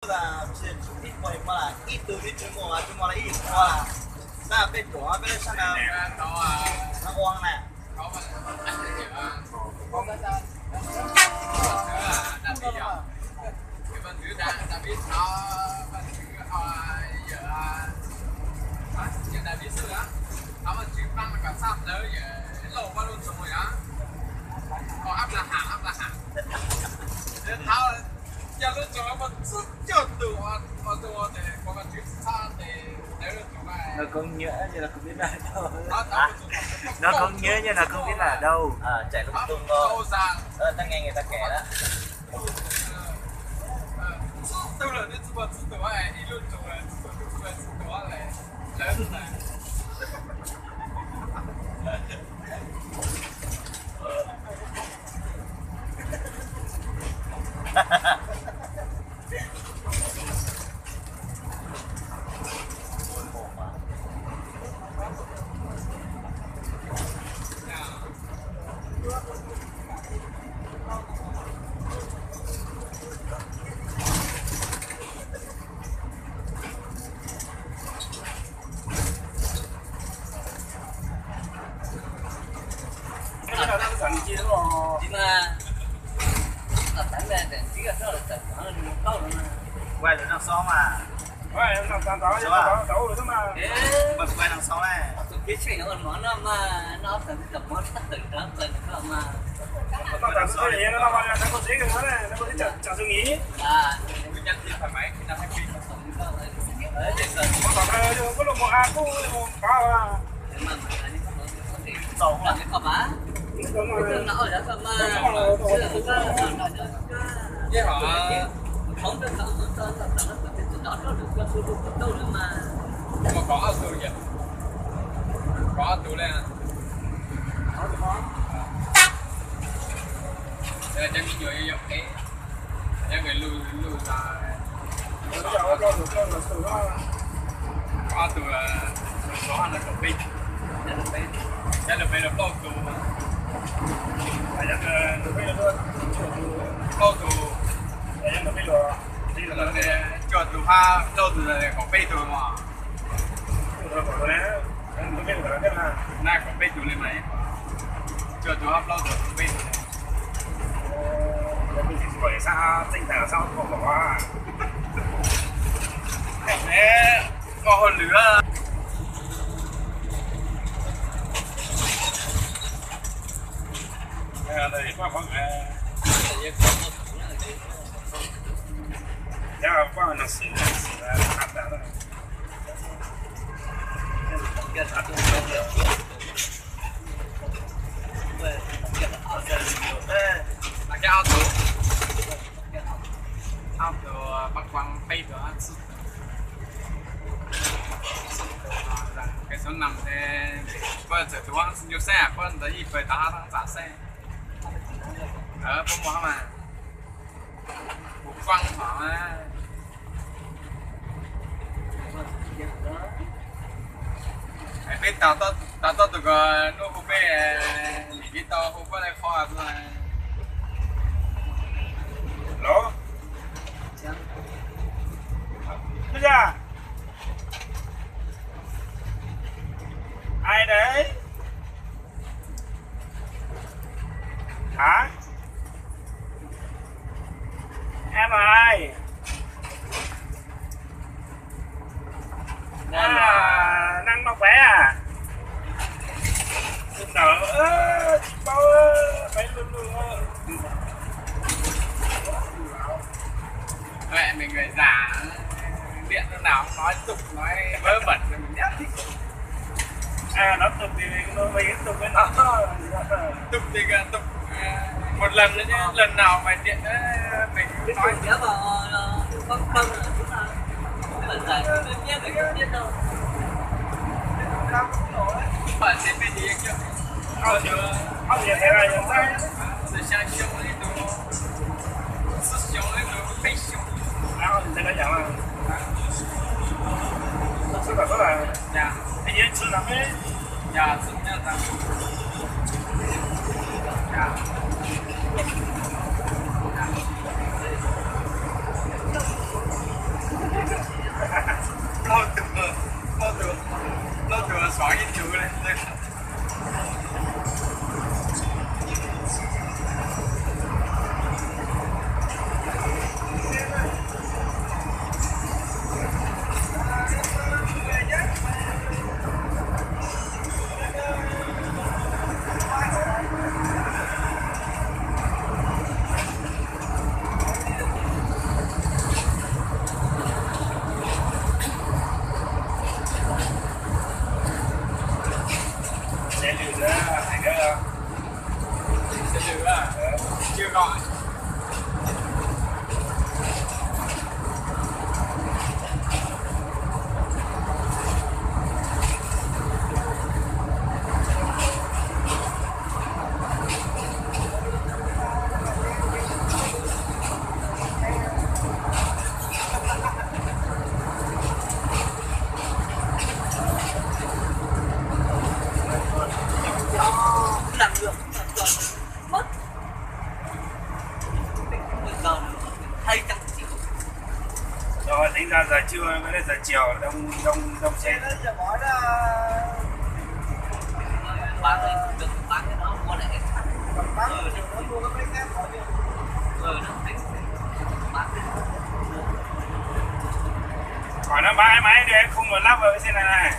Ib tug ib tug mus, ib tug mus ib tug mus, tab peb ruam peb lub sab na, no ua na. Nws koob nyiam no koob pib lam dau. Nws koob nyiam no koob pib lam dau. Ob tug sov no kom peb, cov lawv peb los plaub tug, plaub tug, cuaj tug hab plaub tug kom peb tug mas. Na kom peb tug li mas, cuaj tug hab plaub tug kom peb tug. Koj hauj lwm. Ob tug, pab kuab peb tug, peb tug, pab txawm tug xwb ncu xeeb, pab ntawd ib pawg tau hab txam xeeb. Pab muaj hab mas, kuv kuab hov. Peb tas toj tus ko, nub hu peb, nim peb tau hu pab lawv qhov. Los, ai đấy, hả? Em ơi, à, năng nọc bé à? Tao, ơ, tsis paub, bé luôn luôn. Vậy mình người già, điện lúc nào cũng nói tục nói vớ vẩn cho mình nhất. À, nó tục thì mình, mình cứ tục với nó thôi. Tục thì, à, tục, à, một lần nữa nhé, lần nào mày điện, à, mình cứ nói. Bạn thì cái gì chứ? Không, thì thế này là sao? Sự sang sông ấy, tôi, sự sông ấy, tôi thấy sông. Không, thì thế này là sao? Tôi bảo là, dạ, anh ấy chưa làm ấy. Dạ, sự nhớ rằng, dạ. Dạ. Rồi, tính ra giờ trưa mới là giờ chiều, đông, đông, đông xe. Hỏi nó bãi máy đi, không một lắp vào cái xe này này.